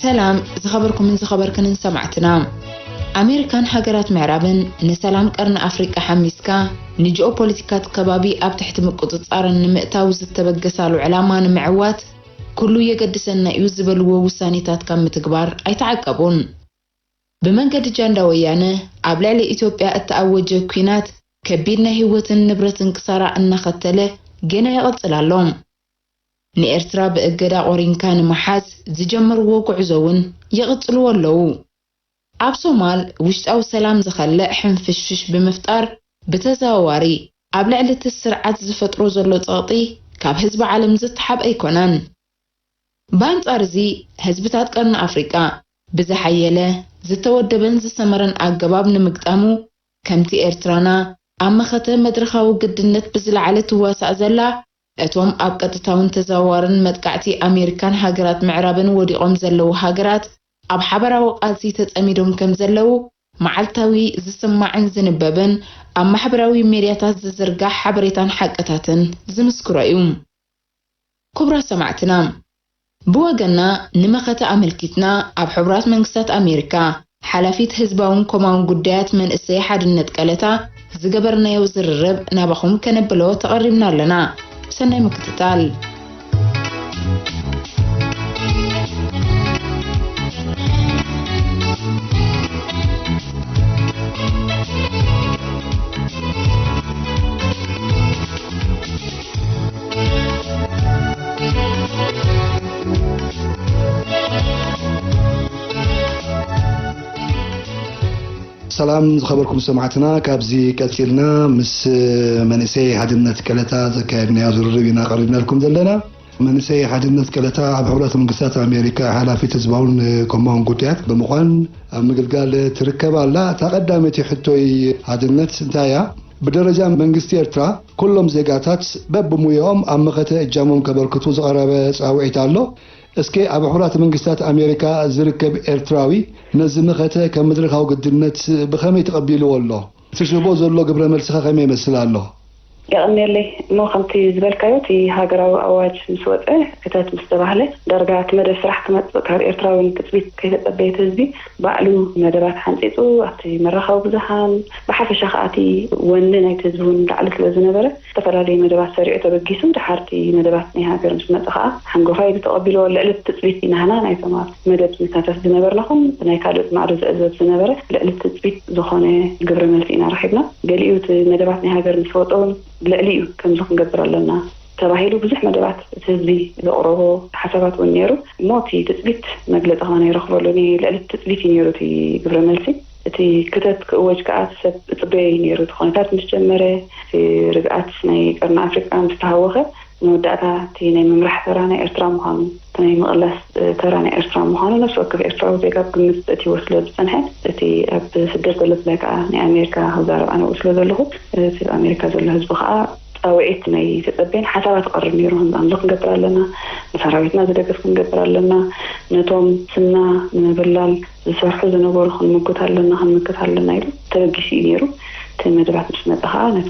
ሰላም ዝኸበርኩምን ዝኸበርክንን ሰማዕትና። ኣሜሪካን ሃገራት ምዕራብን ንሰላም ቀርኒ ኣፍሪቃ ሓሚስካ ንጂኦፖለቲካት ከባቢ ኣብ ትሕቲ ምቁጽጻረን ንምእታው ዝተበገሳሉ ዕላማ ንምዕዋት ኩሉ የገድሰና እዩ ዝበልዎ ውሳኔታት ካብ ምትግባር ኣይተዓቀቡን። ብመንገዲ ጃንዳ ወያነ ኣብ ልዕሊ ኢትዮጵያ እተኣወጀ ኲናት ከቢድ ናይ ህይወትን ንብረትን ክሳራ እናኸተለ ገና ይቕጽል ኣሎ። ንኤርትራ ብእገዳ ቆሪንካ ንምሓዝ ዝጀመርዎ ጉዕዞ እውን ይቕጽልዎ ኣለዉ። ኣብ ሶማል ውሽጣዊ ሰላም ዝኸልእ ሕንፍሽፍሽ ብምፍጣር ብተዘዋዋሪ ኣብ ልዕሊ እቲ ስርዓት ዝፈጥሮ ዘሎ ጸቕጢ ካብ ህዝቢ ዓለም ዝተሓብ ኣይኮነን። ብኣንጻር እዚ ህዝብታት ቀርኒ ኣፍሪቃ ብዝሓየለ፣ ዝተወደበን ዝሰመረን ኣገባብ ንምግጣሙ ከምቲ ኤርትራና ኣብ መኸተ መድረኻዊ ግድነት ብዝለዓለ ትዋሳእ ዘላ፣ እቶም ኣብ ቀጥታውን ተዘዋዋርን መጥቃዕቲ ኣሜሪካን ሃገራት ምዕራብን ወዲቖም ዘለዉ ሃገራት ኣብ ሓበራዊ ቃልሲ ተጸሚዶም ከም ዘለዉ መዓልታዊ ዝስማዕን ዝንበብን ኣብ ማሕበራዊ ሜድያታት ዝዝርጋሕ ሓበሬታን ሓቅታትን ዝምስክሮ እዩ። ክቡራት ሰማዕትና፣ ብወገንና ንመኸተ ኣመልኪትና ኣብ ሕቡራት መንግስታት ኣሜሪካ ሓላፊት ህዝባውን ኮማውን ጉዳያት መንእሰይ ሓድነት ቀለታ ዝገበርናዮ ዝርርብ ናባኹም ከነብሎ ተቐሪብና ኣለና። ሰናይ ምክትታል። ሰላም ዝኸበርኩም ሰማዕትና፣ ካብዚ ቀጺልና ምስ መንእሰይ ሓድነት ቀለታ ዘካየድናዮ ዝርርብ ኢና ቀሪብናልኩም ዘለና። መንእሰይ ሓድነት ቀለታ ኣብ ሕቡራት መንግስታት ኣሜሪካ ሓላፊት ህዝባውን ኮማውን ጉዳያት ብምዃን ኣብ ምግልጋል ትርከብ ኣላ። እታ ቀዳመይቲ ሕቶይ ሓድነት እንታይ እያ? ብደረጃ መንግስቲ ኤርትራ ኩሎም ዜጋታት በብሙያኦም ኣብ መኸተ እጃሞም ከበርክቱ ዝቐረበ ጻውዒት ኣሎ። እስከ ኣብ ሕቡራት መንግስታት ኣሜሪካ ዝርከብ ኤርትራዊ ነዚ መኸተ ከም መድረኻዊ ግድነት ብኸመይ ተቐቢልዎ ኣሎ? እቲ ዝህቦ ዘሎ ግብረ መልስኸ ከመይ ይመስል ኣሎ? የቐንየለይ። እሞ ከምቲ ዝበልካዮ፣ እቲ ሃገራዊ ኣዋጅ ምስ ወጸ፣ ክተት ምስ ተባህለ፣ ዳርጋ እቲ መደብ ስራሕ ክመጽእ ካብ ኤርትራ እውን ትጽቢት ከይተጸበየ፣ እቲ ህዝቢ ባዕሉ መደባት ሓንጺጹ ኣብቲ መራኸቢ ብዙሃን፣ ብሓፈሻ ከኣ እቲ ወኒ ናይቲ ህዝቢ እውን ላዕሊ ስለ ዝነበረ፣ ዝተፈላለዩ መደባት ሰሪዑ ተበጊሱ፣ ድሓር እቲ መደባት ናይ ሃገር ምስ መጸ ከኣ ሓንጎፋይ ኢሉ ተቐቢልዎ። ልዕሊ እቲ ትጽቢት ኢና ንሕና ናይቶም ኣብ መደብ ንሳተፍ ዝነበርና ኹን ናይ ካልኦት ማዕረ ዝዕዘብ ዝነበረ ልዕሊ ትጽቢት ዝኾነ ግብረ መልሲ ኢና ረኺብና። ገሊኡ እቲ መደባት ናይ ሃገር ምስ ወጸ እውን ልዕሊኡ ከምዚ ክንገብር ኣለና ተባሂሉ ብዙሕ መደባት እቲ ህዝቢ ዘቕረቦ ሓሳባት እውን ነይሩ። እሞ እቲ ትጽቢት መግለጺ ከማን ኣይረኽበሉን እየ። ልዕሊ እቲ ትጽቢት እዩ ነይሩ እቲ ግብረ መልሲ። እቲ ክተት ክእወጅ ከኣ እቲ ሰብ ዝጽበዮ እዩ ነይሩ። እቲ ኩነታት ምስ ጀመረ፣ እቲ ርግኣት ናይ ቀርኒ ኣፍሪቃ ምስ ተሃወኸ፣ መወዳእታ እቲ ናይ ምምራሕ ተራ ናይ ኤርትራ ምዃኑ፣ እቲ ናይ ምቕላስ ተራ ናይ ኤርትራ ምዃኑ ነፍሲ ወከፍ ኤርትራዊ ዜጋ ኣብ ግምት ኣእትይዎ ስለ ዝጸንሐ፣ እቲ ኣብ ስደት ዘሎ ብፍላይ ከኣ ናይ ኣሜሪካ ክዛረብ ኣነ ኣብኡ ስለ ዘለኹ፣ እቲ ኣብ ኣሜሪካ ዘሎ ህዝቢ ከኣ ጻውዒት ናይ ተጸበየን ሓሳባት ይቐርብ ነይሩ። ከምዚ ክንገብር ኣለና፣ ንሰራዊትና ዝደግፍ ክንገብር ኣለና፣ ነቶም ስምና ንምብላል ዝሰርሑ ዝነበሩ ክንምጉት ኣለና፣ ክንምክት ኣለና ኢሉ ተበጊሱ እዩ ነይሩ። እቲ መደባት ምስ መጸ ከኣ ነቲ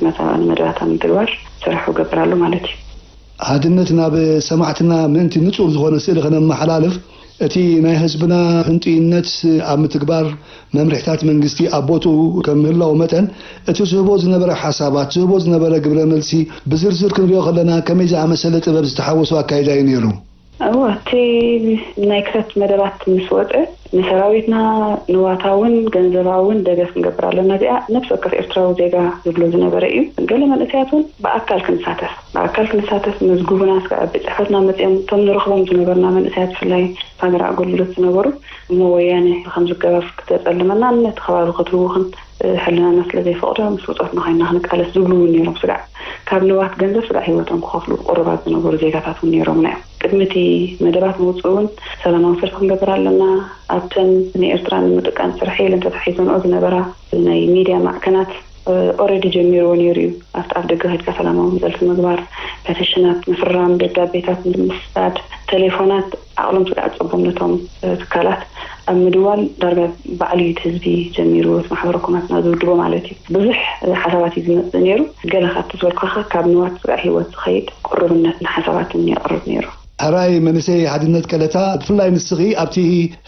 መደባት ኣብ ምትግባር ስራሕ ክገብር ኣሎ ማለት እዩ። ሓድነት ናብ ሰማዕትና ምእንቲ ንጹር ዝኾነ ስእሊ ከነመሓላልፍ፣ እቲ ናይ ህዝብና ህንጡይነት ኣብ ምትግባር መምርሕታት መንግስቲ ኣብ ቦትኡ ከም ምህላው መጠን፣ እቲ ዝህቦ ዝነበረ ሓሳባት፣ ዝህቦ ዝነበረ ግብረ መልሲ ብዝርዝር ክንሪኦ ከለና ከመይ ዝኣመሰለ ጥበብ ዝተሓወሶ ኣካይዳ እዩ ነይሩ? እወ፣ እቲ ናይ ክተት መደባት ምስ ወጸ፣ ንሰራዊትና ንዋታውን ገንዘባውን ደገፍ ክንገብር ኣለና። እዚኣ ነፍሲ ወከፍ ኤርትራዊ ዜጋ ዝብሎ ዝነበረ እዩ። ገለ መንእሰያት እውን ብኣካል ክንሳተፍ፣ ብኣካል ክንሳተፍ መዝግቡና፣ እስከ ኣብ ቤት ጽሕፈትና መጺኦም እቶም ንረኽቦም ዝነበርና መንእሰያት፣ ብፍላይ ሃገር ኣገልግሎት ዝነበሩ፣ እሞ ወያነ ከም ዝገረፍ ክተጸልመናን ነቲ ከባቢ ክትህውኽን ሕልናና ስለ ዘይፈቕዶ ምስ ብጾትና ኮይንና ክንቃለስ ዝብሉ እውን ነይሮም። ስጋዕ ካብ ንዋት ገንዘብ ስጋዕ ህይወቶም ክኸፍሉ ቁሩባት ዝነበሩ ዜጋታት እውን ነይሮምና እዮም። ቅድሚ እቲ መደባት ምውፅኡ እውን ሰላማዊ ሰልፊ ክንገብር ኣለና። ኣብተን ንኤርትራ ንምጥቃን ስርሐ ኢለን ተታሒዘንኦ ዝነበራ ናይ ሚድያ ማዕከናት ኦረዲ ጀሚርዎ ነይሩ እዩ። ኣብቲ ኣብ ደገ ከድካ ሰላማዊ ሰልፊ ምግባር፣ ፐቲሽናት ምፍራም፣ ደብዳቤታት ምስዳድ፣ ቴሌፎናት ዓቕሎም ስጋዕ ጸቦም ነቶም ትካላት ኣብ ምድዋል ዳርጋ ባዕሉ እዩ እቲ ህዝቢ ጀሚሩ፣ እቲ ማሕበረ ኮማት ናብዚ ውድቦ ማለት እዩ። ብዙሕ ሓሳባት እዩ ዝመጽእ ነይሩ። ገለ ካብቲ ዝበልኩኻ ካብ ንዋት ስጋዕ ህይወት ዝኸይድ ቅሩብነትን ሓሳባትን የቕርብ ነይሩ። ሕራይ መንእሰይ ሓድነት ቀለታ፣ ብፍላይ ንስኺ ኣብቲ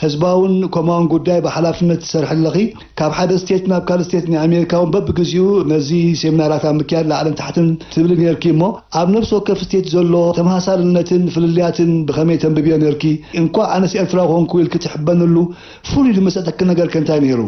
ህዝባውን ኮማውን ጉዳይ ብሓላፍነት ትሰርሒ ኣለኺ። ካብ ሓደ ስቴት ናብ ካልእ ስቴት ናይ ኣሜሪካ እውን በብግዚኡ ነዚ ሴሚናራት ኣብ ምክያድ ላዕልን ታሕትን ትብሊ ነርኪ። እሞ ኣብ ነፍሲ ወከፍ ስቴት ዘሎ ተመሳሳልነትን ፍልልያትን ብኸመይ ተንብብዮ ነርኪ? እንኳዕ ኣነስ ኤርትራዊ ኮንኩ ኢልኪ ትሕበንሉ ፍሉይ ዝመሰጠኪ ነገር ከ እንታይ ነይሩ?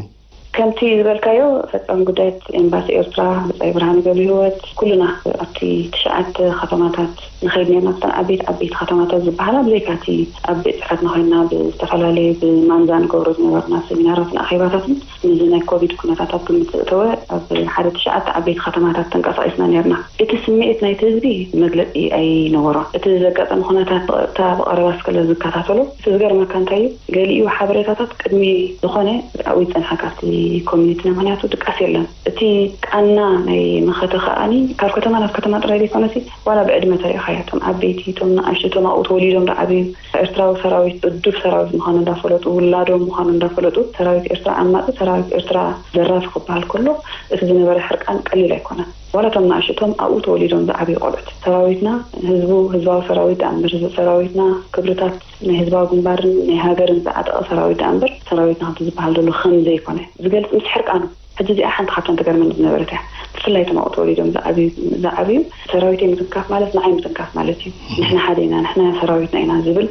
ከምቲ ዝበልካዮ፣ ፈጻሚ ጉዳያት ኤምባሲ ኤርትራ ብጻይ ብርሃነ ገብረሂወት፣ ኩልና ኣብቲ ትሽዓተ ከተማታት ንኸይድ ነርና። ኣብተን ዓበይቲ ዓበይቲ ከተማታት ዝበሃላ፣ ብዘይካቲ ኣብ ቤት ጽሕፈትና ኮይንና ብዝተፈላለየ ብማንዛ ንገብሮ ዝነበርና ሴሚናራትን ኣኼባታትን፣ ነዚ ናይ ኮቪድ ኩነታት ኣብ ግምት ዘእተወ፣ ኣብ ሓደ ትሽዓተ ዓበይቲ ከተማታት ተንቀሳቒስና ነርና። እቲ ስምዒት ናይቲ ህዝቢ መግለጺ ኣይነበሮን። እቲ ዘጋጠመ ኩነታት ብቐጥታ ብቐረባ ስለ ዝከታተሎ፣ እቲ ዝገርመካ እንታይ እዩ? ገሊኡ ሓበሬታታት ቅድሚ ዝኾነ ኣብኡ ይጸንሓ ካብቲ ኮሚኒቲና፣ ምኽንያቱ ድቃስ የለን። እቲ ቃና ናይ መኸተ ከኣኒ ካብ ከተማ ናብ ከተማ ጥራይ ዘይኮነሲ፣ ዋላ ብዕድመ ተሪኢኻዮ፣ እቶም ዓበይቲ፣ እቶም ንኣሽቱ፣ እቶም ኣብኡ ተወሊዶም ዝዓበዩ፣ ኤርትራዊ ሰራዊት፣ እዱብ ሰራዊት ምዃኑ እንዳፈለጡ፣ ውላዶም ምዃኑ እንዳፈለጡ፣ ሰራዊት ኤርትራ ዓማጺ፣ ሰራዊት ኤርትራ ዘራፊ ክበሃል ከሎ፣ እቲ ዝነበረ ሕርቃን ቀሊል ኣይኮነን። ዋላ እቶም ንኣሽቶም ኣብኡ ተወሊዶም ዝዓበዩ ቆልዑት፣ ሰራዊትና ህዝቡ፣ ህዝባዊ ሰራዊት ደኣ እምበር፣ ህዝቢ ሰራዊትና ክብርታት ናይ ህዝባዊ ግንባርን ናይ ሃገርን ዝዓጠቐ ሰራዊት ደኣ እምበር፣ ሰራዊትና ከምቲ ዝበሃል ዘሎ ከም ዘይኮነ ዝገልጽ ምስ ሕርቃኑ። ሕጂ እዚኣ ሓንቲ ካብተን ተገርመኒ ዝነበረት እያ። ብፍላይ እቶም ኣብኡ ተወሊዶም ዝዓብዩ፣ ዝዓብዩ፣ ሰራዊተይ ምትንካፍ ማለት ንዓይ ምትንካፍ ማለት እዩ። ንሕና ሓደ ኢና፣ ንሕና ሰራዊትና ኢና ዝብል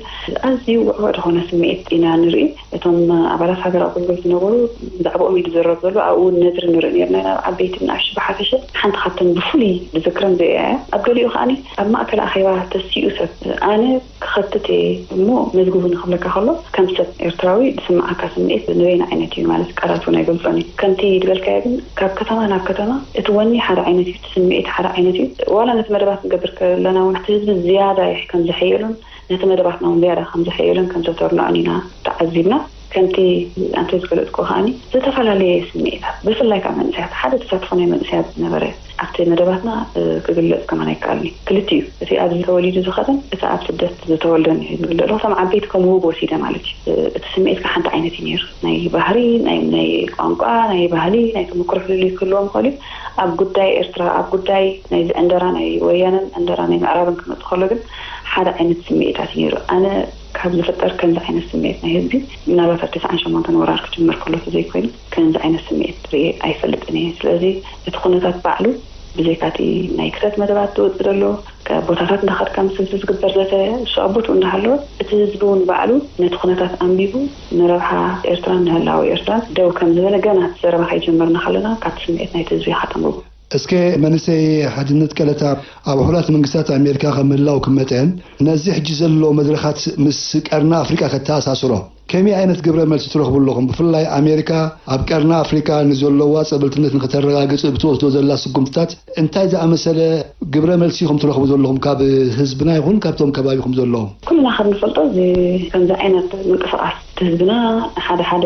ኣዝዩ ውዕውዕ ዝኾነ ስምዒት ኢና ንርኢ። እቶም ኣባላት ሃገር ኣገልግሎት ዝነበሩ ብዛዕባኦም እዩ ዝዝረብ ዘሎ። ኣብኡ እውን ነድሪ ንርኢ ነርና ኢና፣ ኣብ ዓበይቲ ንኣሽቱ ብሓፈሻ። ሓንቲ ካብተን ብፍሉይ ዝዝክረን እዚኣ እያ። ኣብ ገሊኡ ከኣኒ ኣብ ማእከል ኣኼባ ተሲኡ ሰብ፣ ኣነ ክኸትት እየ እሞ መዝግቡኒ ክብለካ ከሎ፣ ከም ሰብ ኤርትራዊ ዝስምዓካ ስምዒት ንበይኑ ዓይነት እዩ፣ ማለት ቃላት እውን ኣይገልጾን እዩ። ከምቲ ዝበልካዮ ግን ካብ ከተማ ናብ ከተማ እቲ ወኒ ሓደ ዓይነት እዩ፣ እቲ ስምዒት ሓደ ዓይነት እዩ። ዋላ ነቲ መደባት ክንገብር ከለና እውን እቲ ህዝቢ ዝያዳ ከም ዘሐየሎን ነቲ መደባትና እውን ዝያዳ ከም ዘሐየሎን ከም ዘተርንዖን ኢና ተዓዚብና። ከምቲ ኣንተ ዝገለጽክዎ ከኣኒ ዝተፈላለየ ስምዒታት፣ ብፍላይ ካብ መንእሰያት፣ ሓደ ተሳትፎ ናይ መንእሰያት ዝነበረ ኣብቲ መደባትና፣ እ፣ ክግለጽ ከማን ኣይከኣልን እዩ። ክልቲኡ፣ እቲ ኣብዚ ተወሊዱ ዝኸደን እቲ ኣብ ስደት ዝተወልደን እዩ ዝብል ዘሎ። እቶም ዓበይቲ ከም ውብ ወሲደ ማለት እዩ። እ፣ እቲ ስምዒት ከ ሓንቲ ዓይነት እዩ ነይሩ። ናይ ባህሪ፣ ናይ፣ ናይ ቋንቋ፣ ናይ ባህሊ፣ ናይ ተመክሮ ፍልልይ ክህልዎም ይኽእል እዩ። ኣብ ጉዳይ ኤርትራ፣ ኣብ ጉዳይ ናይዚ ዕንደራ ናይ ወያነን ዕንደራ ናይ ምዕራብን ክመጽእ ከሎ ግን ሓደ ዓይነት ስምዒታት እዩ ነይሩ። ኣነ ካብ ዝፍጠር ከምዚ ዓይነት ስምዒት ናይ ህዝቢ፣ ምናልባት ኣብ ተስዓን ሸሞንተን ወራር ክጅምር ከሎ ተዘይኮይኑ፣ ከምዚ ዓይነት ስምዒት ርእየ ኣይፈልጥን እየ። ስለዚ እቲ ኩነታት ባዕሉ ብዘይካቲ ናይ ክተት መደባት ዝወጽእ ዘሎ፣ ካብ ቦታታት እንዳኸድካ ምስ ህዝቢ ዝግበር ዘተ፣ እሱ ኣብ ቦትኡ እንዳሃለወ፣ እቲ ህዝቢ እውን ባዕሉ ነቲ ኩነታት ኣንቢቡ ንረብሓ ኤርትራን ንህላወ ኤርትራን ደው ከም ዝበለ ገና እቲ ዘረባ ከይጀመርና ከለና ካብቲ ስምዒት ናይቲ ህዝቢ ኢኻ ተንብቦ። እስከ መንእሰይ ሓድነት ቀለታ፣ ኣብ ሕቡራት መንግስታት ኣሜሪካ ከም ምህላውኪ መጠን፣ ነዚ ሕጂ ዘሎ መድረኻት ምስ ቀርኒ ኣፍሪቃ ከተኣሳስሮ፣ ከመይ ዓይነት ግብረ መልሲ ትረኽቡ ኣለኹም? ብፍላይ ኣሜሪካ ኣብ ቀርኒ ኣፍሪቃ ንዘለዋ ጸብልትነት ንክተረጋግጽ ብትወስዶ ዘላ ስጉምትታት እንታይ ዝኣመሰለ ግብረ መልሲ ኢኹም ትረኽቡ ዘለኹም ካብ ህዝብና ይኹን ካብቶም ከባቢኹም ዘለዉ? ኩልና ከም ንፈልጦ፣ እዚ ከምዚ ዓይነት ምንቅስቓስ ህዝብና ሓደ ሓደ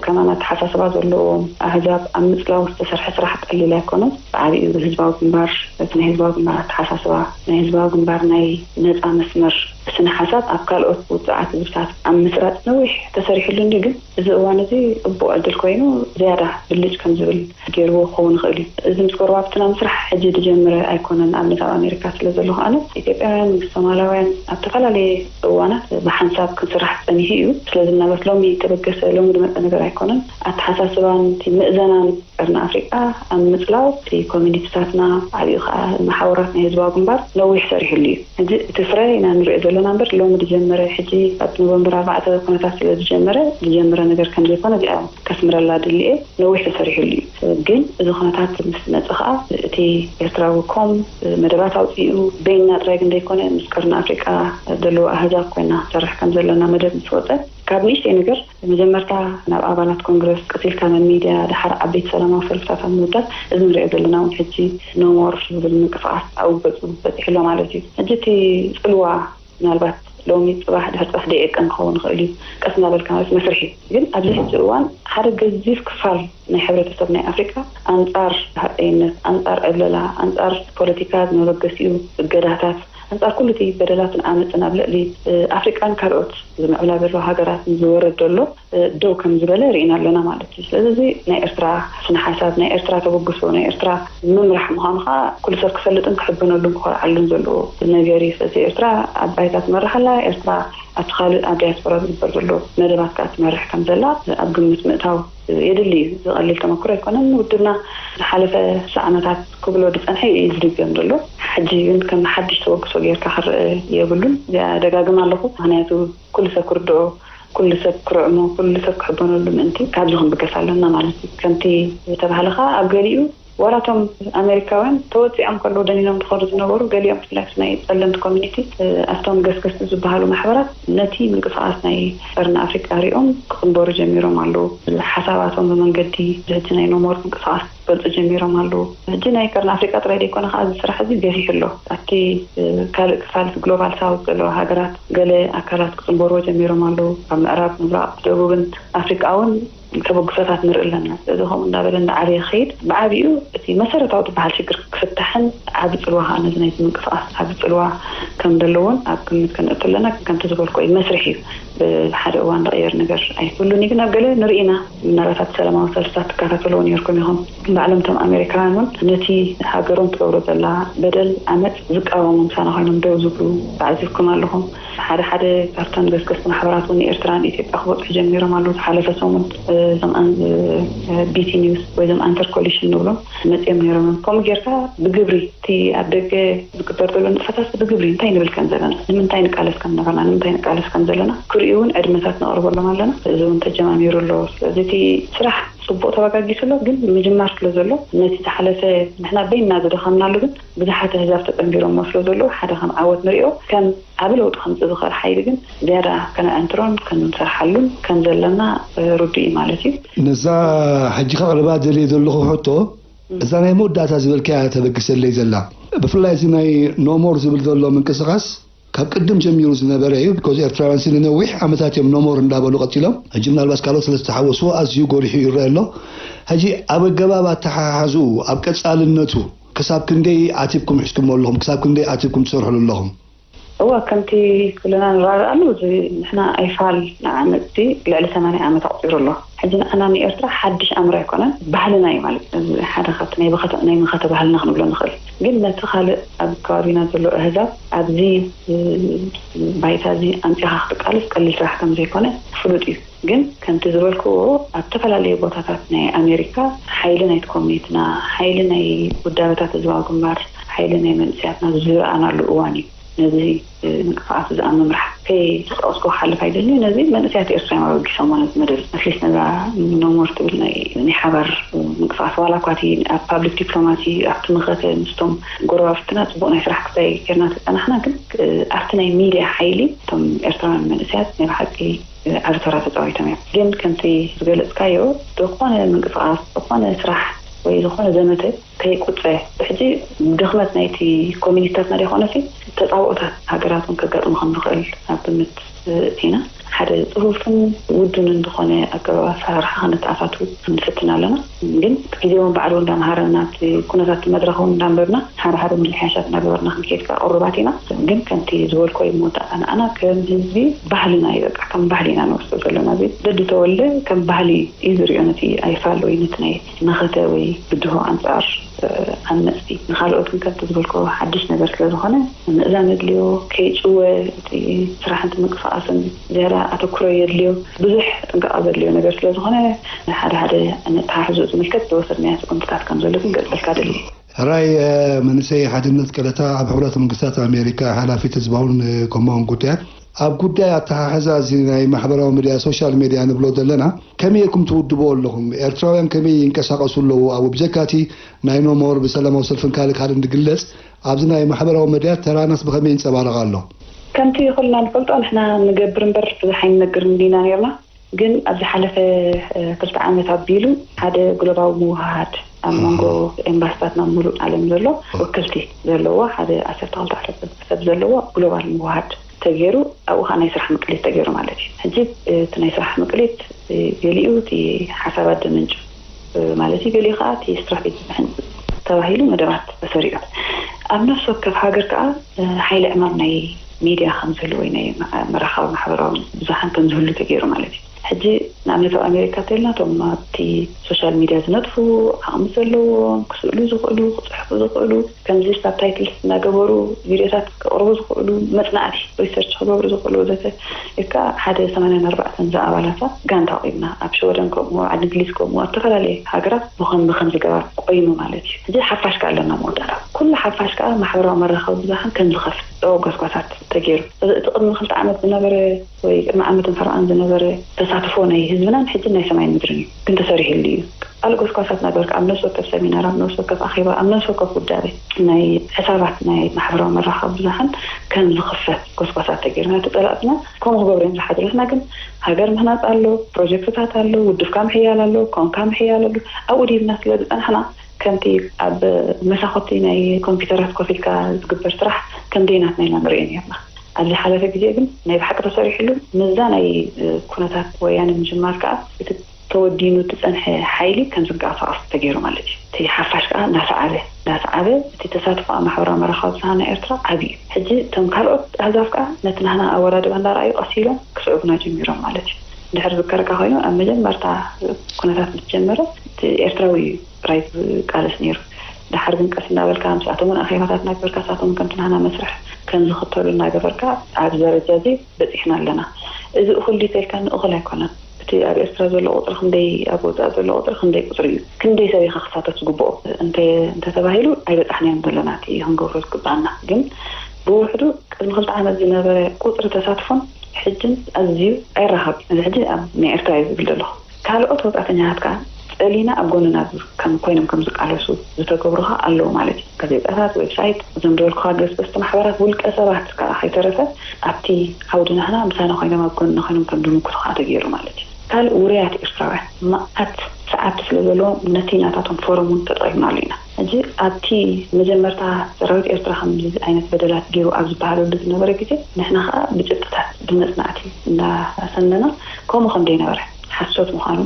ከማን ኣተሓሳስባ ዘለዎም ኣህዛብ ኣብ ምጽላው ዝተሰርሐ ስራሕ ቀሊል ኣይኮነን። ብዓቢኡ ህዝባዊ ግንባር፣ እቲ ናይ ህዝባዊ ግንባር ኣተሓሳስባ፣ ናይ ህዝባዊ ግንባር ናይ ነጻ መስመር ስነ ሓሳብ ኣብ ካልኦት ውጽዓት ህዝብታት ኣብ ምስራጽ ነዊሕ ተሰሪሕሉ እንድዩ። ግን እዚ እዋን እዚ ጽቡቕ ዕድል ኮይኑ ዝያዳ ብልጭ ከም ዝብል ገይርዎ ክኸውን ይኽእል እዩ። እዚ ምስ ጎረባብትና ምስራሕ ሕጂ ዝጀመረ ኣይኮነን። ኣብነት ኣብ ኣሜሪካ ስለ ዘለኹ ኣነ፣ ኢትዮጵያውያን ምስ ሶማላውያን ኣብ ዝተፈላለየ እዋናት ብሓንሳብ ክስራሕ ጸኒሑ እዩ። ስለዚ ምናልባት ሎሚ ተበገሰ፣ ሎሚ ዝመጸ ነገር ኣይኮነን። ኣተሓሳስባን እቲ ምእዘናን ቀርኒ ኣፍሪቃ ኣብ ምጽላው እቲ ኮሚኒቲታትና፣ ዓቢኡ ከኣ መሓውራት ናይ ህዝባዊ ግንባር ነዊሕ ሰሪሕሉ እዩ። ሕጂ እቲ ፍረ ኢና ንሪኦ ዘለና እምበር ሎሚ ዝጀመረ፣ ሕጂ ኣብ ኖቨምበር ኣርባዕተ ኩነታት ስለ ዝጀመረ ዝጀመረ ነገር ከም ዘይኮነ እዚኣ ከስምረላ ድልየ። ነዊሕ ተሰሪሕሉ እዩ። ግን እዚ ኩነታት ምስ መጸ ከኣ እቲ ኤርትራዊ ኮም መደባት ኣውጺኡ በይንና ጥራይ ግን ዘይኮነ ምስ ቀርኒ ኣፍሪቃ ዘለዉ ኣህዛብ ኮይና ትሰርሕ ከም ዘለና መደብ ምስ ወጸ ካብ ንእሽተይ ነገር መጀመርታ ናብ ኣባላት ኮንግረስ ቀጺልካ ናብ ሚድያ ድሓር ዓበይቲ ሰላማዊ ሰልፍታት ኣብ ምውዳድ እዚ ንሪኦ ዘለና እውን ሕጂ ኖሞር ዝብል ምንቅስቃስ ኣብኡ ገጹ በጺሑ ኣሎ ማለት እዩ። ሕጂ እቲ ጽልዋ ምናልባት ሎሚ ጽባሕ ድሕሪ ጽባሕ ደይዕቀን ክኸውን ይኽእል እዩ። ቀስ እናበልካ ማለት መስርሕ እዩ። ግን ኣብዚ ሕጂ እዋን ሓደ ገዚፍ ክፋል ናይ ሕብረተሰብ ናይ ኣፍሪቃ ኣንጻር ሃጸይነት፣ ኣንጻር ዕብለላ፣ ኣንጻር ፖለቲካ መበገሲኡ እገዳታት፣ ኣንጻር ኩሉ እቲ በደላትን ዓመፅን ኣብ ልዕሊ ኣፍሪቃን ካልኦት ዝምዕብላ ዘለዋ ሃገራትን ዝወርድ ዘሎ ደው ከም ዝበለ ርኢና ኣለና ማለት እዩ። ስለዚ ናይ ኤርትራ ስነ ሓሳብ፣ ናይ ኤርትራ ተበግሶ፣ ናይ ኤርትራ ምምራሕ ምዃኑ ከዓ ኩሉ ሰብ ክፈልጥን ክሕበነሉን ክኾርዓሉን ዘለዎ ነገር እዩ። ስለዚ ኤርትራ ኣብ ባይታ ትመርሕ ኣላ። ኤርትራ ኣብቲ ካልእ ኣብ ዲያስፖራ ዝግበር ዘሎ መደባት ከዓ ትመርሕ ከም ዘላ ኣብ ግምት ምእታው የድሊ እዩ። ዝቐልል ተመክሮ ኣይኮነን። ውድብና ዝሓለፈ ስሳ ዓመታት ክብሎ ዝፀንሐ እዩ ዝድገም ዘሎ። ሕጂ ግን ከም ሓድሽ ተበግሶ ጌርካ ክረአ የብሉን። እዚኣ ደጋግም ኣለኹ። ምክንያቱ ኩሉ ሰብ ክርድኦ፣ ኩሉ ሰብ ክርዕሞ፣ ኩሉ ሰብ ክሕበነሉ ምእንቲ ካብዚ ክንብገስ ኣለና ማለት እዩ። ከምቲ ዝተባህለ ከዓ ኣብ ገሊኡ ዋላቶም ኣሜሪካውያን ተወፂዖም ከለዉ ደኒኖም ዝኸዱ ዝነበሩ ገሊኦም ብፍላይ ናይ ፀለምቲ ኮሚኒቲ ኣብቶም ገስገስቲ ዝበሃሉ ማሕበራት ነቲ ምንቅስቃስ ናይ ቀርኒ ኣፍሪቃ ሪኦም ክፅንበሩ ጀሚሮም ኣለዉ። ሓሳባቶም ብመንገዲ ብህጂ ናይ ኖሞር ምንቅስቃስ ክገልፁ ጀሚሮም ኣለዉ። ሕጂ ናይ ቀርኒ ኣፍሪቃ ጥራይ ዘይኮነ ከዓ እዚ ስራሕ እዚ ገፊሑ ኣሎ። ኣብቲ ካልእ ክፋል ግሎባል ሳውት ዘለዋ ሃገራት ገለ ኣካላት ክፅንበርዎ ጀሚሮም ኣለዉ። ካብ ምዕራብ ምብራቕ ደቡብን ኣፍሪቃ እውን ተበግሶታት ንርኢ ኣለና። እዚ ከምኡ እንዳበለ እንዳዓበየ ክኸይድ ብዓብኡ እቲ መሰረታዊ ዝበሃል ሽግር ክፍታሕን ዓቢ ፅልዋ ከዓ ነዚ ናይቲ ምንቅስቃስ ዓቢ ፅልዋ ከም ዘለዎን ኣብ ግምት ከነእቱ ኣለና። ከምቲ ዝበልኮ እዩ መስርሕ እዩ። ብሓደ እዋን ዝቕየር ነገር ኣይህሉን እዩ። ግን ኣብ ገለ ንርኢና ምናልባት ኣብቲ ሰላማዊ ሰልፍታት ትከታተልዎ ነርኩም ኢኹም። ባዕሎም እቶም ኣሜሪካውያን እውን ነቲ ሃገሮም ትገብሮ ዘላ በደል ዓመፅ ዝቃወሙ ምሳና ኮይኖም ደው ዝብሉ ተዓዚብኩም ኣለኹም። ሓደ ሓደ ካብተን ገስገስቲ ማሕበራት እውን ንኤርትራን ኢትዮጵያ ክበፅሑ ጀሚሮም ኣለዉ። ዝሓለፈ ሰሙን እዞም ቢቲ ኒውስ ወይ እዞም ኣንተር ኮሊሽን ንብሎም መፅኦም ነይሮም። ከምኡ ጌርካ ብግብሪ እቲ ኣብ ደገ ዝግበር ዘሎ ንጥፈታት ብግብሪ እንታይ ንብል ከም ዘለና፣ ንምንታይ ንቃለስ ከም ነበርና፣ ንምንታይ ንቃለስ ከም ዘለና ክርእዩ እውን ዕድመታት ነቕርበሎም ኣለና። እዚ እውን ተጀማሚሩ ኣሎ። ስለዚ እቲ ስራሕ ፅቡቕ ተበጋጊሱ ኣሎ፣ ግን ምጅማር ስለ ዘሎ ነቲ ዝሓለፈ ንሕና በይንና ዝደኸምናሉ ግን ብዙሓት ኣህዛብ ተፀንቢሮሞ ስለ ዘለዉ ሓደ ከም ዓወት ንሪኦ። ከም ዓቢ ለውጢ ከምፅእ ዝኽእል ሓይሊ ግን ዝያዳ ከነዕንትሮን ክንሰርሓሉን ከም ዘለና ርዱእ እዩ ማለት እዩ። ነዛ ሕጂ ከቕርባ ደልየ ዘለኹ ሕቶ እዛ ናይ መወዳእታ ዝበልካያ ተበግሰለይ ዘላ ብፍላይ እዚ ናይ ኖሞር ዝብል ዘሎ ምንቅስቃስ ካብ ቅድም ጀሚሩ ዝነበረ እዩ። ቢኮዝ ኤርትራውያን ሲ ንነዊሕ ዓመታት እዮም ኖሞር እንዳበሉ ቀፂሎም። ሕጂ ምናልባት ካልኦት ስለ ዝተሓወስዎ ኣዝዩ ጎሊሑ ይረአ ኣሎ። ሕጂ ኣብ ኣገባብ ኣተሓሓዝኡ ኣብ ቀፃልነቱ ክሳብ ክንደይ ኣቲብኩም ሒዝኩሞ ኣለኹም? ክሳብ ክንደይ ኣቲብኩም ትሰርሕሉ ኣለኹም? እወ፣ ከምቲ ኩልና ንረዳኣሉ እዚ ንሕና ኣይፋል ንዓመፅቲ ልዕሊ ሰማንያ ዓመት ኣቑፂሩ ኣሎ። ሕጂ ንዓና ንኤርትራ ሓድሽ ኣምር ኣይኮነን፣ ባህልና እዩ ማለት እዩ። እዚ ሓደ ካብቲ ናይ ብኸተ ናይ መኸተ ባህልና ክንብሎ ንኽእል። ግን ነቲ ካልእ ኣብ ከባቢና ዘሎ ኣህዛብ ኣብዚ ባይታ እዚ ኣምፂኻ ክትቃለስ ቀሊል ስራሕ ከም ዘይኮነ ፍሉጥ እዩ። ግን ከምቲ ዝበልክዎ ኣብ ዝተፈላለዩ ቦታታት ናይ ኣሜሪካ ሓይሊ ናይቲ ኮሚኒቲና፣ ሓይሊ ናይ ውዳበታት ህዝባዊ ግንባር፣ ሓይሊ ናይ መንእሰያትና ዝረኣናሉ እዋን እዩ። ነዚ ምንቅስቃስ እዚ ኣብ ምምራሕ ከይጠቀስኩ ክሓልፍ ኣይደልን። ነዚ መንእሰያት ኤርትራ እዮም ኣበጊሶሞ ነዚ መደብ። ኣትሊስት ነዛ ኖሞር ትብል ናይ ናይ ሓባር ምንቅስቃስ ዋላ እኳ እቲ ኣብ ፓብሊክ ዲፕሎማሲ ኣብቲ መኸተ ምስቶም ጎረባብትና ፅቡቅ ናይ ስራሕ ክስታይ ጌርና ተፀናሕና፣ ግን ኣብቲ ናይ ሚድያ ሓይሊ እቶም ኤርትራውያን መንእሰያት ናይ ብሓቂ ዓቢ ተራ ተፃዊቶም እዮም። ግን ከምቲ ዝገለፅካዮ ዝኾነ ምንቅስቃስ፣ ዝኾነ ስራሕ ወይ ዝኾነ ዘመተ ከይቁፀ ሕጂ ድኽመት ናይቲ ኮሚኒስታትና ዘይኮነሲ ተፃብኦታት ሃገራት እውን ከጋጥሙ ከም ዝኽእል ኣብ ግምት እቲና ሓደ ፅፉፍን ውዱንን ዝኾነ ኣገባብ ኣሰራርሓ ከነተኣታቱ ንፍትን ኣለና። ግን ግዜውን ባዕሉ እንዳምሃረና እቲ ኩነታት መድረኽ እውን እንዳንበብና ሓደ ሓደ ምልሕያሻት እናገበርና ክንከይድ ከዓ ቅሩባት ኢና። ግን ከምቲ ዝበልኮ እዩ መወዳእታ ንኣና ከም ህዝቢ ባህልና እዩ። በቃ ከም ባህሊ ኢና ንወስዶ ዘለና። እዚ ደዲ ተወልደ ከም ባህሊ እዩ ዝሪኦ ነቲ ኣይፋል ወይ ነቲ ናይ መኸተ ወይ ብድሆ ኣንፃር ዓመፅቲ። ንካልኦት ግን ከምቲ ዝበልኮ ሓድሽ ነገር ስለ ዝኾነ ምእዛን የድልዮ፣ ከይጭወ እቲ ስራሕን እቲ ምንቅስቃስን ዝያዳ ኣተኩሮ የድልዮ። ብዙሕ ጥንቃቐ ዘድልዮ ነገር ስለ ዝኾነ ንሓደ ሓደ ነተሓሕዝኡ ዝምልከት ዝወሰድናዮ ስጉምትታት ከም ዘሎ ክንገልፀልካ ደሊ። ሕራይ መንእሰይ ሓድነት ቀለታ ኣብ ሕቡራት መንግስታት ኣሜሪካ ሓላፊት ህዝባውን ኮማውን ጉዳያት ኣብ ጉዳይ ኣተሓሕዛ እዚ ናይ ማሕበራዊ ሚድያ ሶሻል ሚድያ ንብሎ ዘለና ከመይ ኢልኩም ትውድብዎ ኣለኹም? ኤርትራውያን ከመይ ይንቀሳቀሱ ኣለዉ? ኣብ ብጀካ እቲ ናይ ኖሞር ብሰላማዊ ሰልፍን ካልእ ካልእን ዝግለጽ ኣብዚ ናይ ማሕበራዊ ሚድያ ተራናስ ብኸመይ ይንጸባረቕ ኣሎ? ከምቲ ኩልና ንፈልጦ ንሕና ንገብር እምበር ብዙሕ ኣይንነግርን ዲና ነርና። ግን ኣብ ዝሓለፈ ክልተ ዓመት ኣቢሉ ሓደ ግሎባዊ ምውህሃድ ኣብ መንጎ ኤምባስታት ናብ ሙሉእ ዓለም ዘሎ ወክልቲ ዘለዎ ሓደ ዓሰርተ ክልተ ዓሰርተ ሰብ ዘለዎ ግሎባል ምውህሃድ ተገይሩ ኣብኡ ከዓ ናይ ስራሕ ምቅሊት ተገይሩ ማለት እዩ። ሕጂ እቲ ናይ ስራሕ ምቅሊት ገሊኡ እቲ ሓሳባት ደመንጭ ማለት እዩ፣ ገሊኡ ከዓ እቲ ስትራቴጂ ዝሕንፅፅ ተባሂሉ መደባት ተሰሪዑ። ኣብ ነፍሲ ወከፍ ሃገር ከዓ ሓይሊ ዕማም ናይ ሚድያ ከም ዝህሉ ወይ ናይ መራኸቢ ማሕበራዊ ብዙሓን ከም ዝህሉ ተገይሩ ማለት እዩ። ሕጂ ንኣብነት ኣብ ኣሜሪካ ተልና እቶም ኣብቲ ሶሻል ሚድያ ዝነጥፉ፣ ዓቕሚ ዘለዎም፣ ክስእሉ ዝኽእሉ፣ ክፅሕፉ ዝኽእሉ፣ ከምዚ ሳብታይትልስ እናገበሩ ቪድዮታት ክቕርቡ ዝኽእሉ መፅናዕቲ ሪሰርች ክገብሩ ዝኽእሉ ወዘተ ኢልካ ሓደ ሰማንያን ኣርባዕተን ዝኣባላታ ጋንታ ኣቑምና። ኣብ ሽወደን ከምኡ፣ ዓዲ እንግሊዝ ከምኡ፣ ኣብ ዝተፈላለየ ሃገራት ብኸም ብኸም ዝገባር ቆይሙ ማለት እዩ። ሕጂ ሓፋሽ ከ ኣለና መወዳእታ። ኩሉ ሓፋሽ ከዓ ማሕበራዊ መራኸቢ ብዙሓን ከም ዝኸፍት ጎስጓሳት ተገይሩ። እዚ እቲ ቅድሚ ክልተ ዓመት ዝነበረ ወይ ቅድሚ ዓመትን ፈረቓን ዝነበረ ተሳትፎ ናይ ህዝብናን ሕጂ ናይ ሰማይን ምድርን እዩ። ግን ተሰሪሕሉ እዩ። ካልእ ጎስጓሳት ናገበርካ ኣብ ነፍሲ ወከፍ ሰሚናር፣ ኣብ ነፍሲ ወከፍ ኣኼባ፣ ኣብ ነፍሲ ወከፍ ውዳቤ ናይ ሕሳባት ናይ ማሕበራዊ መራኸቢ ብዙሓን ከም ዝኽፈት ጎስጓሳት ተገይርና ተጠላጥና ከምኡ ክገብሩ እዮም ዝሓድሩ። ንሕና ግን ሃገር ምህናፅ ኣሎ፣ ፕሮጀክትታት ኣሎ፣ ውድብካ ምሕያል ኣሎ፣ ኮንካ ምሕያል ኣሎ። ኣብኡ ዲብና ስለ ዝፀናሕና ከምቲ ኣብ መሳኹቲ ናይ ኮምፒውተራት ኮፍ ኢልካ ዝግበር ስራሕ ከም ደይናትና ኢና ንሪኦ ነርና። ኣብ ዝሓለፈ ግዜ ግን ናይ ብሓቂ ተሰሪሕሉ ምስዛ ናይ ኩነታት ወያነ ምጅማር ከዓ እቲ ተወዲኑ እቲ ፀንሐ ሓይሊ ከም ዝንቀሳቐስ ተገይሩ ማለት እዩ። እቲ ሓፋሽ ከዓ እናሰዓበ እናሰዓበ እቲ ተሳትፎ ኣብ ማሕበራዊ መራኸቢ ብዙሃን ናይ ኤርትራ ዓብዩ እዩ። ሕጂ እቶም ካልኦት ኣህዛብ ከዓ ነቲ ናህና ኣወዳድባ እንዳረኣዩ ቀስ ኢሎም ክስዕቡና ጀሚሮም ማለት እዩ። እንድሕር ዝከረካ ኮይኑ ኣብ መጀመርታ ኩነታት ምስ ጀመረ እቲ ኤርትራዊ እዩ ጥራይ ዝቃለስ ነይሩ። ደሓር ግን ቀስ እናበልካ ምስኣቶም እውን ኣኼባታት እናገበርካ ንሳቶም ከምቲ ናህና መስርሕ ከም ዝኽተሉ እናገበርካ ኣብዚ ደረጃ እዚ በፂሕና ኣለና። እዚ እኹል ድዩ ተልካኒ እኹል ኣይኮነን። እቲ ኣብ ኤርትራ ዘሎ ቁፅሪ ክንደይ ኣብ ወፃኢ ዘሎ ቁፅሪ ክንደይ ቁፅሪ እዩ? ክንደይ ሰብ ኢኻ ክሳተፍ ዝግብኦ? እንተ እንተተባሂሉ ኣይበፃሕናዮም ዘለና እቲ ክንገብሮ ዝግባኣና። ግን ብውሕዱ ቅድሚ ክልተ ዓመት ዝነበረ ቁፅሪ ተሳትፎን ሕጅን ኣዝዩ ኣይራኸብ። እዚ ሕጂ ኣብ ናይ ኤርትራ እዩ ዝብል ዘለኹ። ካልኦት ወፃእተኛታት ከዓ ፀሊና ኣብ ጎንና ከም ኮይኖም ከም ዝቃለሱ ዝተገብሩ ከዓ ኣለዉ ማለት እዩ። ጋዜጣታት፣ ዌብሳይት፣ እዞም ዝበልኩኻ ገስገስቲ ማሕበራት፣ ውልቀ ሰባት ከዓ ከይተረፈ ኣብቲ ዓውዲ ናህና ምሳና ኮይኖም ኣብ ጎንና ኮይኖም ከም ዝምክቱ ከዓ ተገይሩ ማለት እዩ። ካልእ ውሩያት ኤርትራውያን መዓት ሰዓብቲ ስለ ዘለዎም ነቲ ናታቶም ፎረም እውን ተጠቒምናሉ ኢና። ሕጂ ኣብቲ መጀመርታ ሰራዊት ኤርትራ ከምዚ ዓይነት በደላት ገይሩ ኣብ ዝበሃለሉ ዝነበረ ግዜ ንሕና ከዓ ብጭብጥታት ብመፅናዕቲ እንዳሰነና ከምኡ ከም ዘይነበረ ሓሶት ምዃኑ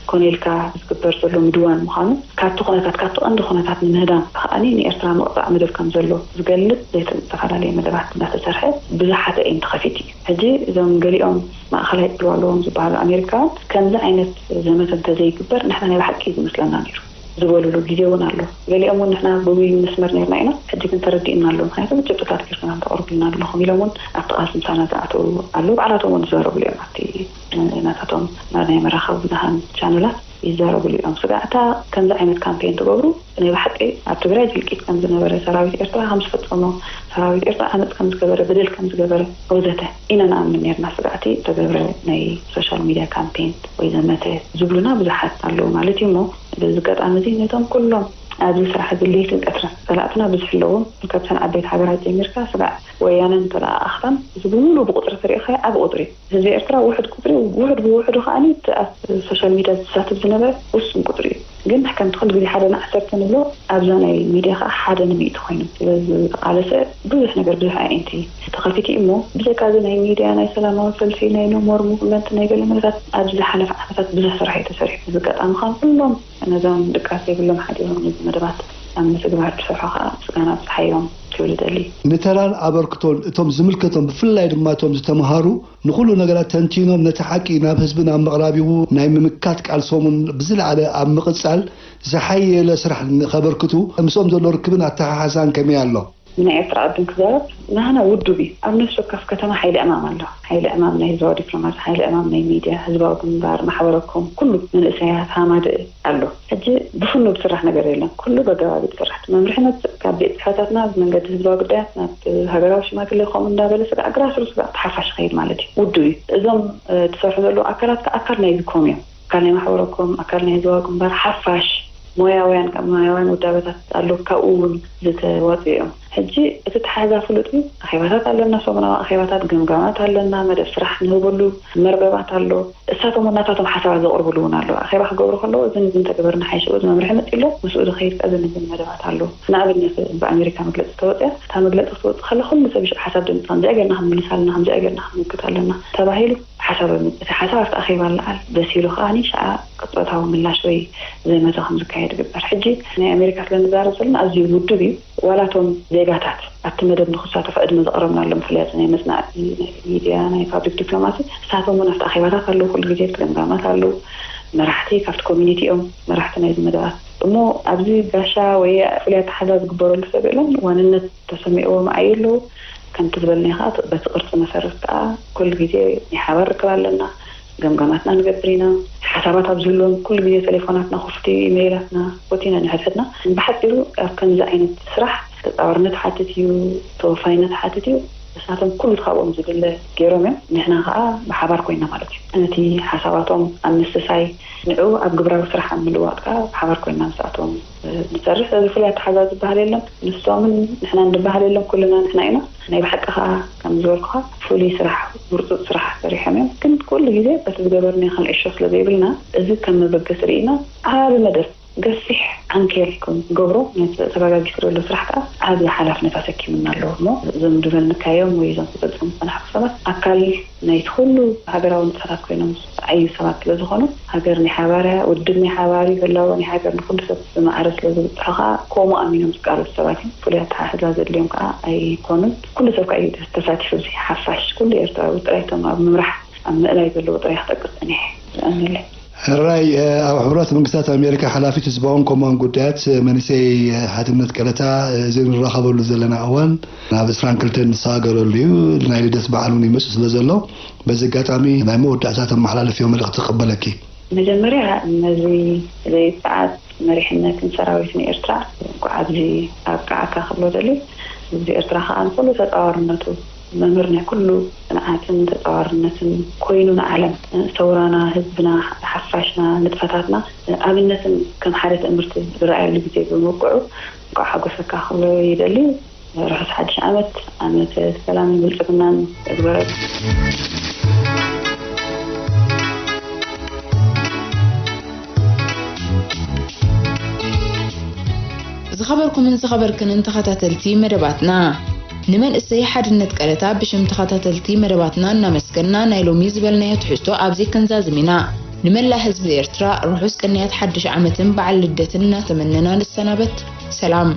ኮነ ኢልካ ዝግበር ዘሎ ምድዋን ምዃኑ ካብቲ ኩነታት ካብቲ ቀንዲ ኩነታት ንምህዳም ከዓኒ ንኤርትራ ምቕፃዕ መደብ ከም ዘሎ ዝገልፅ ዘይተ- ዝተፈላለየ መደባት እንዳተሰርሐ ብዙሓት ኣእይንቲ ከፊት እዩ። ሕጂ እዞም ገሊኦም ማእኸላይ ፅልዋ ኣለዎም ዝበሃሉ ኣሜሪካውያን ከምዚ ዓይነት ዘመተ እንተዘይግበር ንሕና ናይ ብሓቂ እዩ ዝመስለና ነይሩ ዝበሉሉ ግዜ እውን ኣሎ። ገሊኦም እውን ንሕና ብውይ መስመር ነርና ኢና ሕጂ ግን ተረዲእና ኣሎ ምክንያቱ ብጭብጥታት ጌርኩም ተቕርቡልና ኣለኹም ኢሎም እውን ኣብቲ ቃልሲ ምሳና ዝኣተው ኣለዉ። ባዕላቶም እውን ዝዛረቡሉ እዮም ኣብቲ ናታቶም ናይ መራኸቢ ብዙሃን ቻነላት ይዛረቡሉ እዮም። ስጋዕ እታ ከምዚ ዓይነት ካምፔን ትገብሩ ናይ ብሓቂ ኣብ ትግራይ ህልቂት ከም ዝነበረ ሰራዊት ኤርትራ ከም ዝፈፀሞ ሰራዊት ኤርትራ ዓመፅ ከም ዝገበረ በደል ከም ዝገበረ ወዘተ ኢና ንኣምን ነርና። ስጋዕቲ ተገብረ ናይ ሶሻል ሚድያ ካምፔን ወይ ዘመተ ዝብሉና ብዙሓት ኣለዉ ማለት እዩ። እሞ በዚ ኣጋጣሚ እዚ ነቶም ኩሎም ኣብዚ ስራሕ እዚ ለይትን ቀትርን ፀላእትና ብዙሕ ኣለዎም። ካብተን ዓበይቲ ሃገራት ጀሚርካ ስጋዕ ወያነን ተለኣኣኽታን እዚ ብምሉእ ብቁፅሪ ተሪእኻዮ ዓቢ ቁፅሪ እዩ። ህዝቢ ኤርትራ ውሑድ ቁፅሪ ውሑድ ብውሑዱ ከዓኒ እቲ ኣብ ሶሻል ሚድያ ዝሳተፍ ዝነበረ ውሱን ቁፅሪ እዩ። ግን ከምቲ ኩሉ ግዜ ሓደ ንዓሰርተ ንብሎ ኣብዛ ናይ ሚድያ ከዓ ሓደ ንሚእቲ ኮይኑ ስለ ዝተቃለሰ ብዙሕ ነገር ብዙሕ ኣዒንቲ ተኸፊቱ እዩ። እሞ ብዘይካ እዚ ናይ ሚድያ ናይ ሰላማዊ ሰልፊ ናይ ኖሞር ሙቭመንት ናይ ገለ ነገራት ኣብዚ ዝሓለፈ ዓመታት ብዙሕ ስራሕ እዩ ተሰሪሑ። እዚ ኣጋጣሚ ከዓ ኩሎም ነዞም ድቃስ ዘይብሎም ሓዲሮም ነዚ መደባት ኣብ ምትግባር ዝሰርሑ ከዓ ምስጋና ኣብፅሓዮም ክብል እደሊ። ንተራን ኣበርክቶን እቶም ዝምልከቶም ብፍላይ ድማ እቶም ዝተምሃሩ ንኹሉ ነገራት ተንቲኖም ነቲ ሓቂ ናብ ህዝቢ ናብ ምቕራብ ይዉ ናይ ምምካት ቃልሶምን ብዝለዓለ ኣብ ምቕጻል ዝሓየለ ስራሕ ንኸበርክቱ ምስኦም ዘሎ ርክብን ኣተሓሓዛን ከመይ ኣሎ? ንኤርትራ ቅድም ክዛረብ ናህና ውዱብ እዩ። ኣብ ነፍሲ ወከፍ ከተማ ሓይሊ ዕማም ኣሎ። ሓይሊ ዕማም ናይ ህዝባዊ ዲፕሎማሲ፣ ሓይሊ ዕማም ናይ ሚድያ፣ ህዝባዊ ግንባር፣ ማሕበረኮም፣ ኩሉ መንእሰያት፣ ሃማደእ ኣሎ። ሕጂ ብፍኑ ዝስራሕ ነገር የለን። ኩሉ በገባብ ዝስራሕ መምርሒ መፅእ ካብ ቤት ፅሕፈታትና ብመንገዲ ህዝባዊ ጉዳያት ናብ ሃገራዊ ሽማግሌ ከምኡ እንዳበለ ስጋዕ ግራስሩት ስጋዕ ተሓፋሽ ይኸይድ ማለት እዩ። ውዱብ እዩ። እዞም ዝሰርሑ ዘለዉ ኣካላት ከዓ ኣካል ናይዚ ኮም እዮም። ኣካል ናይ ማሕበረኮም፣ ኣካል ናይ ህዝባዊ ግንባር፣ ሓፋሽ ሞያውያን ካብ ሞያውያን ውዳበታት ኣሎ ካብኡ እውን ዝተዋፅኡ እዮም። ሕጂ እቲ ተሓዛ ፍሉጥ እዩ። ኣኼባታት ኣለና፣ ሰሙናዊ ኣኼባታት፣ ግምጋማት ኣለና፣ መደብ ስራሕ ንህበሉ መርበባት ኣሎ። እሳቶም እውን ናታቶም ሓሳባት ዘቕርብሉ እውን ኣሎ። ኣኼባ ክገብሩ ከለዉ እዚ ንዚ እንተገበርና ሓይሽ እዚ መምርሒ መፂ ኣሎ ምስኡ ዝኸይድ ቀዚ ንዚ መደባት ኣሎ። ንኣብነት ብኣሜሪካ መግለፂ ተወፅያ እታ መግለፂ ክትወፅእ ከላ ኩሉ ሰብ ይሽቕ ሓሳብ ደምፅኻ እዚኣ ገርና ክንምልስ ኣለና ከምዚኣ ገርና ክንምክት ኣለና ተባሂሉ ሓሳብ፣ እቲ ሓሳብ ኣብቲ ኣኼባ ኣለዓል ደስ ኢሉ ከዓኒ ሸዓ ቅጽበታዊ ምላሽ ወይ ዘመተ ከም ዝካየድ ይግበር። ሕጂ ናይ ኣሜሪካ ስለ ንዛረብ ዘለና ኣዝዩ ውዱብ እዩ። ዋላ እቶም ዜጋታት ኣብቲ መደብ ንክሳተፉ ዕድመ ዘቕረብናሎም፣ ብፍላይ ናይ መጽናዕቲ፣ ናይ ሚድያ፣ ናይ ፓብሊክ ዲፕሎማሲ፣ ንሳቶም እውን ኣብቲ ኣኼባታት ኣለዉ። ኩሉ ግዜ እቲ ገምጋማት ኣለዉ። መራሕቲ ካብቲ ኮሚኒቲ እዮም መራሕቲ ናይዚ መደባት። እሞ ኣብዚ ጋሻ ወይ ፍሉይ ኣተሓዛ ዝግበረሉ ሰብ የለን። ዋንነት ተሰሚዕዎም ኣዩ ኣለዉ። ከምቲ ዝበልናዮ ከዓ በቲ ቅርፂ መሰረት ከዓ ኩሉ ግዜ ናይ ሓባር ርክብ ኣለና። ገምጋማትና ንገብር ኢና። ሓሳባት ኣብ ዝህልዎም ኩሉ ግዜ ቴሌፎናትና ክፉት እዩ፣ ኢሜይላትና ክፉት ኢና ንሕድሕድና። ብሓፂሩ ኣብ ከምዚ ዓይነት ስራሕ ተፃዋርነት ሓትት እዩ፣ ተወፋይነት ሓትት እዩ። ንሳቶም ኩሉ ካብኦም ዝድለ ገይሮም እዮም፣ ንሕና ከዓ ብሓባር ኮይና ማለት እዩ። ነቲ ሓሳባቶም ኣብ ምስሳይ ንዕኡ ኣብ ግብራዊ ስራሕ ኣብ ምልዋጥ ከዓ ብሓባር ኮይና ምስኣቶም ንሰርሕ። ስለዚ ፍሉይ ኣተሓዛ ዝበሃል የለን፣ ንሶምን ንሕናን ዝበሃል የለን፣ ኩልና ንሕና ኢና። ናይ ብሓቂ ከዓ ከም ዝበልኩኻ ፍሉይ ስራሕ፣ ውርፁፅ ስራሕ ሰሪሖም እዮም። ግን ኩሉ ግዜ በቲ ዝገበርናዮ ክንዕሾ ስለ ዘይብልና እዚ ከም መበገሲ ርኢና ዓቢ መደብ፣ ገፊሕ ዓንኬል ክንገብሮ ነቲ ተበጋጊሱ ዘሎ ስራሕ ከዓ ዓቢ ሓላፍነት ኣሰኪሙና ኣለዎ። እሞ እዞም ዝበልንካዮም ወይ እዞም ክፈፀሙ ዝፀናሕኩ ሰባት ኣካል ናይቲ ኩሉ ሃገራዊ ንጥፈታት ኮይኖም ዝዓዩ ሰባት ስለ ዝኾኑ፣ ሃገር ናይ ሓባር እያ፣ ውድብ ናይ ሓባር እዩ፣ ህላወ ናይ ሃገር ንኩሉ ሰብ ብማዕረ ስለ ዝብፅሖ ከዓ ከምኡ ኣሚኖም ዝቃለሱ ሰባት እዮም። ፍሉይ ኣተሓሕዛ ዘድልዮም ከዓ ኣይኮኑን። ኩሉ ሰብ ከዓ እዩ ተሳቲፉ ኣብዚ። ሓፋሽ ኩሉ ኤርትራዊ፣ ጥራይ እቶም ኣብ ምምራሕ፣ ኣብ ምእላይ ዘለዉ ጥራይ ክጠቅስ ጸኒሐ። የቐንየለይ። ሕራይ፣ ኣብ ሕቡራት መንግስታት ኣሜሪካ ሓላፊት ህዝባውን ኮማን ጉዳያት መንእሰይ ሓድነት ቀለታ፣ እዚ ንራኸበሉ ዘለና እዋን ናብ ዕስራን ክልተን ንሰጋገረሉ እዩ። ናይ ልደት በዓል እውን ይመጽእ ስለ ዘሎ፣ በዚ ኣጋጣሚ ናይ መወዳእታ ተመሓላልፍዮ መልእኽቲ ክቕበለኪ። መጀመርያ ነዚ ዘይጸዓት መሪሕነትን ሰራዊትን ኤርትራ እንኳዕ ኣብዚ ኣብቅዓካ ክብሎ ደሊ። ህዝቢ ኤርትራ ከዓ ንኩሉ ተጻዋርነቱ መምህር ናይ ኩሉ ጽንዓትን ተጻዋርነትን ኮይኑ ንዓለም፣ ሰውራና፣ ህዝብና፣ ሓፋሽና፣ ንጥፈታትና ኣብነትን ከም ሓደ ትእምርቲ ዝረኣየሉ ግዜ ብምብቅዑ እንኳዕ ሓጎሰካ ክብሎ ይደሊ። ርሑስ ሓድሽ ዓመት፣ ዓመተ ሰላምን ብልጽግናን ይግበረልና። ዝኸበርኩምን ዝኸበርክንን ተኸታተልቲ መደባትና፣ ንመንእሰይ ሓድነት ቀለታ ብሽም ተኸታተልቲ መደባትና እናመስገንና፣ ናይ ሎሚ ዝበልናዮ ትሕዝቶ ኣብዚ ክንዛዝም ኢና። ንመላእ ህዝቢ ኤርትራ ርሑስ ቅንያት ሓድሽ ዓመትን በዓል ልደትን እናተመነና ንሰናበት። ሰላም።